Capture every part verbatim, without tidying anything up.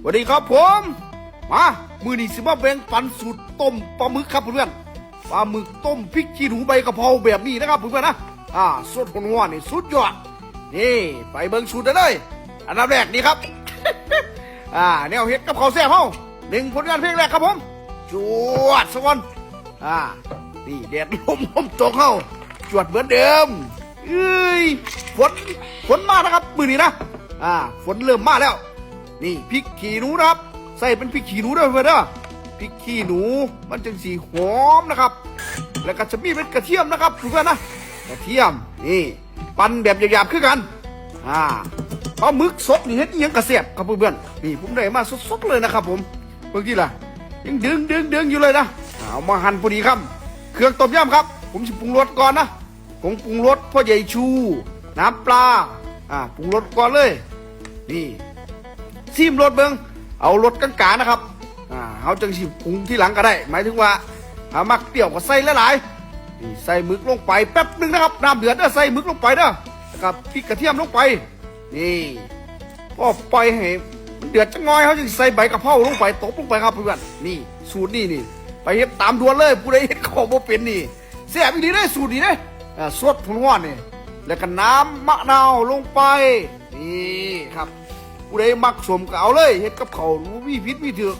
สวัสดีครับผม มา มื้อนี้สิมาแบ่งปันสูตรต้มปลาหมึกครับเพื่อนๆ ปลาหมึกต้มพริกขี้หนูใบกะเพราแบบนี้นะครับเพื่อนๆนะ อ่า สดร้อนๆนี่สุดยอด นี่ ไปเบิ่งสูตรได้เลย อันดับแรกนี่ครับ อ่า แนวเฮ็ดกับข้าวแซ่บเฮา หนึ่งผลงานเพลงแรกครับผม จวดซะก่อน อ่า นี่แดดลมลมตกเฮา จวดเหมือนเดิม เอ้ย ฝน ฝนมานะครับ มื้อนี้นะ อ่า ฝนเริ่มมาแล้ว นี่พริกขี้หนูนะครับ ใส่เป็นพริกขี้หนูเด้อเพื่อนเด้อ พริกขี้หนู มันจังสิหอมนะครับ แล้วก็จะมีเป็นกระเทียมนะครับเพื่อนๆนะ กระเทียม นี่ ปั่นแบบหยาบๆคือกัน อ่า ปลาหมึกสดนี่เฮ็ดอิหยังกะแซ่บครับเพื่อนๆ นี่ผมได้มาสดๆเลยนะครับผม เบิ่งติล่ะ ยังดึงดึงดึงอยู่เลยนะ อ่า เอามาหั่นพอดีคำ เครื่องต้มยำครับ ผมสิปรุงรสก่อนนะ ผงปรุงรสพ่อใหญ่ชู น้ำปลา อ่า ปรุงรสก่อนเลย นี่ ซิมรสเบิ่ง เอารสกลางๆนะครับ อ่า เฮาจังสิปรุงทีหลังก็ได้ หมายถึงว่า ถ้ามักเปรี้ยวก็ใส่หลายๆ นี่ใส่หมึกลงไปแป๊บหนึ่งนะครับ น้ำเดือดเด้อ ใส่หมึกลงไปเด้อ แล้วก็พริกกระเทียมลงไป นี่ พอปล่อยให้มันเดือดจักหน่อย เฮาจังใส่ใบกะเพราลงไป ตบลงไปครับเพื่อนๆ นี่ สูตรนี้นี่ ไปเฮ็ดตามด่วนเลย ผู้ใดเฮ็ดข้าวบ่เป็นนี่ แซ่บอีหลีเด้อ สูตรนี้เด้อ อ่า สดร้อนๆนี่ แล้วก็น้ำมะนาวลงไป นี่ครับ ผู้ใดมักส้มก็เอาเลย เฮ็ดกับข้าวบ่มีผิดมีถูก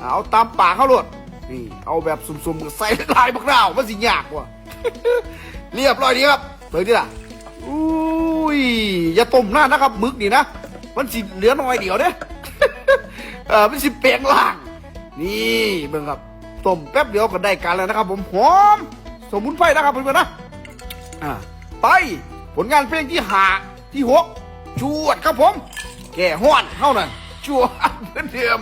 อ่า เอาตามปากเฮาโลด นี่ เอาแบบส้มๆก็ใส่หลายๆบักนาว มันสิยากบ่ เรียบร้อยดีครับ เบิ่งติล่ะ อุ้ย อย่าต้มนานนะครับ หมึกนี่นะ มันสิเหลือหน่อยเดียวเด้ เออ มันสิแปลงร่าง นี่ เบิ่งครับ ต้มแป๊บเดียวก็ได้การแล้วนะครับผม หอม สมุนไพรนะครับเพื่อนๆนะ อ่า ไป ผลงานเพลงที่ห้า ที่หก จวดครับผม แก้ฮ้อนเฮานั่น จวดเหมือนเดิม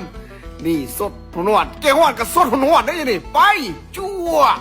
นี่สดฮ้อนๆ แก้ฮ้อนกับสดฮ้อนๆได้อนี่ ไป จวด